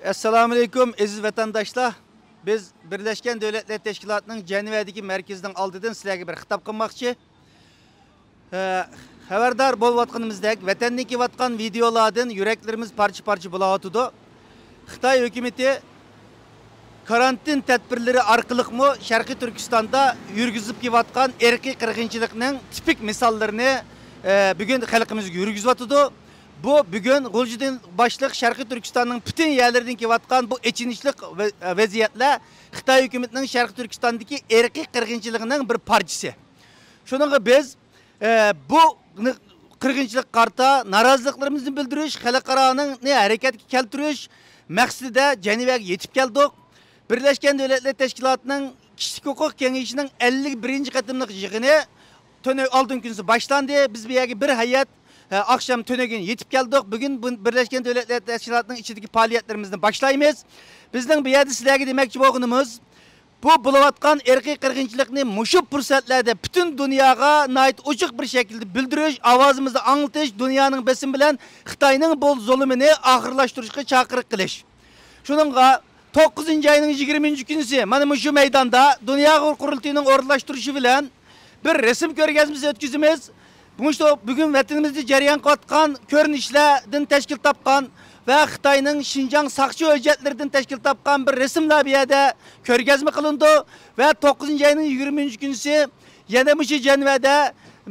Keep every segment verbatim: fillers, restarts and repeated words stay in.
ئەسسالامۇئەلەيكۇم، ئەزىز ۋەتەنداشلار. بىز بىرلەشكەن دۆلەتلەر تەشكىلاتىنىڭ جەنۋەدىكى مەركىزىنىڭ ئالدىدىن سىلەرگە بىر خىتاب قىلماقچى. ئە، خەۋەردار بولۇۋاتقىنىمىزدەك، ۋەتەندىن كېلىۋاتقان ۋىدېئولاردىن يۈرەكلىرىمىز پارچە-پارچە بولاۋاتىدۇ. خىتاي ھۆكۈمىتى كارانتىن تەدبىرلىرى ئارقىلىقمۇ شەرقىي تۈركىستاندا يۈرگۈزۈپ كېلىۋاتقان ئىرقىي قىرغىنچىلىقنىڭ تىپىك مىساللىرىنى، ئە، بۈگۈن خەلقىمىزگە يۈرگۈزۈۋاتىدۇ. بۇ بۈگۈن غۇلجىدىن باشلىق شەرقىي تۈركىستاننىڭ پۈتۈن يەرلىرىدىن كېلىۋاتقان بۇ ئېچىنىشلىق ۋە-، ۋەزىيەتلەر خىتاي ھۆكۈمىتىنىڭ شەرقىي تۈركىستاندىكى ئىرقىي قىرغىنچىلىقىنىڭ بىر پارچىسى. شۇنىڭغا بىز، ئە، بۇ قىرغىنچىلىققا قارىتا نارازىلىقلىرىمىزنى بىلدۈرۈش، خەلقئارانى ھەرىكەتكە كەلتۈرۈش مەقسىتىدە جەنۋەگە يېتىپ كەلدۇق. بىرلەشكەن دۆلەتلەر تەشكىلاتىنىڭ كىشىلىك ھوقۇق كېڭىشىنىڭ ئەللىك بىرىنچى قېتىملىق يىغىنى تۈنۈ-، ئالتۇن كۈنسى باشلاندى. بىز بۇ يەرگە بىر ھەيئەت، ئە، ئاخشام تۈنۈگۈن يېتىپ كەلدۇق. بۈگۈن بۇ بىرلەشكەن دۆلەتلەر تەشكىلاتىنىڭ ئىچىدىكى پائالىيەتلىرىمىزنى باشلايمىز. بىزنىڭ بۇ يەردە سىلەرگە دېمەكچى بولغىنىمىز، بۇ بولۇۋاتقان ئىرقىي قىرغىنچىلىقنى مۇشۇ پۇرسەتلەردە پۈتۈن دۇنياغا ناھايىتى ئوچۇق بىر شەكىلدە بىلدۈرۈش، ئاۋازىمىزنى ئاڭلىتىش، دۇنيانىڭ بېسىمى بىلەن خىتاينىڭ بۇ زۇلۇمىنى ئاخىرلاشتۇرۇشقا چاقىرىق قىلىش. شۇنىڭغا توققۇزىنچى ئاينىڭ يىگىرمىنچى كۈنىسى مانا مۇشۇ مەيداندا دۇنيا ئۇيغۇر قۇرۇلتىيىنىڭ ئورۇنلاشتۇرۇشى بىلەن بىر رەسىم كۆرگەزمىسى ئۆتكۈزىمىز. مۇشۇ بۈگۈن ۋەتىنىمىزدە جەريان قىلىۋاتقان كۆرۈنۈشلەردىن تەشكىل تاپقان ۋە خىتاينىڭ شىنجاڭ ساقچى ھۆججەتلىرىدىن تەشكىل تاپقان بىر رەسىملەر بۇ يەردە كۆرگەزمە قىلىنىدۇ. ۋە توققۇزىنچى ئاينىڭ يىگىرمە ئۈچىنچى كۈنىسى يەنە مۇشۇ جەنۋەدە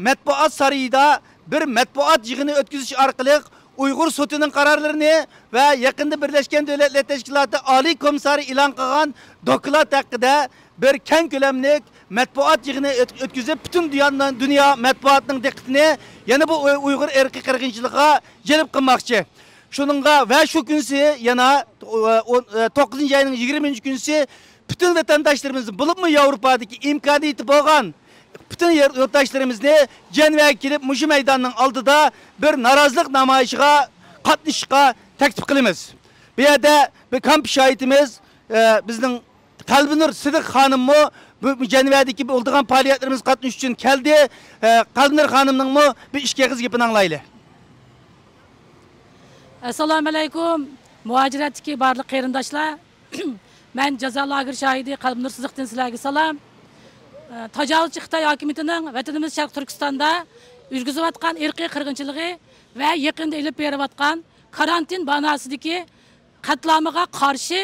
مەتبۇئات سارىيىدا بىر مەتبۇئات يىغىنى ئۆتكۈزۈش ئارقىلىق ئۇيغۇر سوتىنىڭ قارارلىرىنى ۋە يېقىندا بىرلەشكەن دۆلەتلەر تەشكىلاتى ئالىي كومىسسارى ئېلان قىلغان دوكلات ھەققىدە بىر كەڭ كۆلەملىك مەتبۇئات يىغىنى ئۆت-، ئۆتكۈزۈپ، پۈتۈن دۇنيا، دۇنيا مەتبۇئاتىنىڭ دىققىتىنى يەنە بۇ ئۇي-، ئۇيغۇر ئىرقىي قىرغىنچىلىقىغا جەلپ قىلماقچى. شۇنىڭغا ۋە شۇ كۈنسى يەنە، ئە، ئون-، ئە، توققۇزىنچى ئاينىڭ يىگىرمىنچى كۈنسى پۈتۈن ۋەتەنداشلىرىمىزنى، بولۇپمۇ ياۋروپادىكى ئىمكانىيىتى بولغان پۈتۈن يۇر-، يۇرتداشلىرىمىزنى جەنۋەگە كېلىپ، مۇشۇ مەيداننىڭ ئالدىدا بىر نارازىلىق نامايىشىغا قاتنىشىشقا تەكلىپ قىلىمىز. بۇ يەردە بىر كامپ شاھىتىمىز، ئە، بىزنىڭ قەلبىنۇر سىدىق خانىممۇ بۇ، بۇ جەنۋەدىكى بولىدىغان پائالىيەتلىرىمىزگە قاتنىشىش ئۈچۈن كەلدى. ئە، قەلبىنۇر خانىمنىڭمۇ بىر ئىككى ئېغىز گېپىنى ئاڭلايلى. ئەسسالامۇئەلەيكۇم. مۇھاجىرەتتىكى بارلىق قېرىنداشلار، مەن جازا لاگېر شاھىدى قەلبىنۇر سىدىقتىن سىلەرگە سالام. ئە، تاجاۋۇزچى خىتاي ھاكىمىيىتىنىڭ ۋەتىنىمىز شەرقىي تۈركىستاندا يۈرگۈزۈۋاتقان ئىرقىي قىرغىنچىلىقى ۋە يېقىندا ئېلىپ بېرىۋاتقان كارانتىن باناسىدىكى قەتلىئامىغا قارشى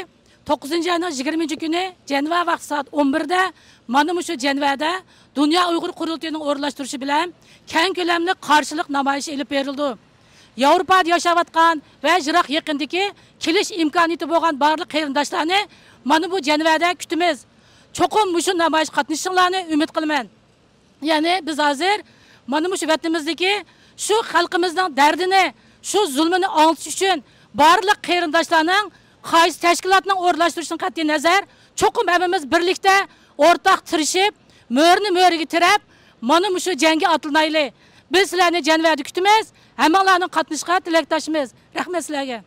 توققۇزىنچى ئاينىڭ يىگىرمىنچى كۈنى جەنۋە ۋاقتى سائەت ئون بىردە مانا مۇشۇ جەنۋەدە دۇنيا ئۇيغۇر قۇرۇلتىيىنىڭ ئورۇنلاشتۇرۇشى بىلەن كەڭ كۆلەملىك قارشىلىق نامايىشى ئېلىپ بېرىلىدۇ. ياۋروپادا ياشاۋاتقان ۋە يىراق يېقىندىكى كېلىش ئىمكانىيىتى بولغان بارلىق قېرىنداشلارنى مانا بۇ جەنۋەدە كۈتىمىز. چوقۇم مۇشۇ نامايىشقا قاتنىشىشىڭلارنى ئۈمىد قىلىمەن. يەنى بىز ھازىر مانا مۇشۇ ۋەتىنىمىزدىكى شۇ خەلقىمىزنىڭ دەردىنى، شۇ زۇلمىنى ئاڭلىتىش ئۈچۈن بارلىق قېرىنداشلارنىڭ قايسى تەشكىلاتنىڭ ئورۇنلاشتۇرۇشىدىن قەتئىينەزەر، چوقۇم ھەممىمىز بىرلىكتە ئورتاق تىرىشىپ، مۆرىنى مۆرىگە تىرەپ، مانا مۇشۇ جەڭگە ئاتلىنايلى. بىز سىلەرنى جەنۋەدە كۈتىمىز، ھەممىڭلارنىڭ قاتنىشىشىغا تىلەكداشمىز. رەھمەت سىلەرگە.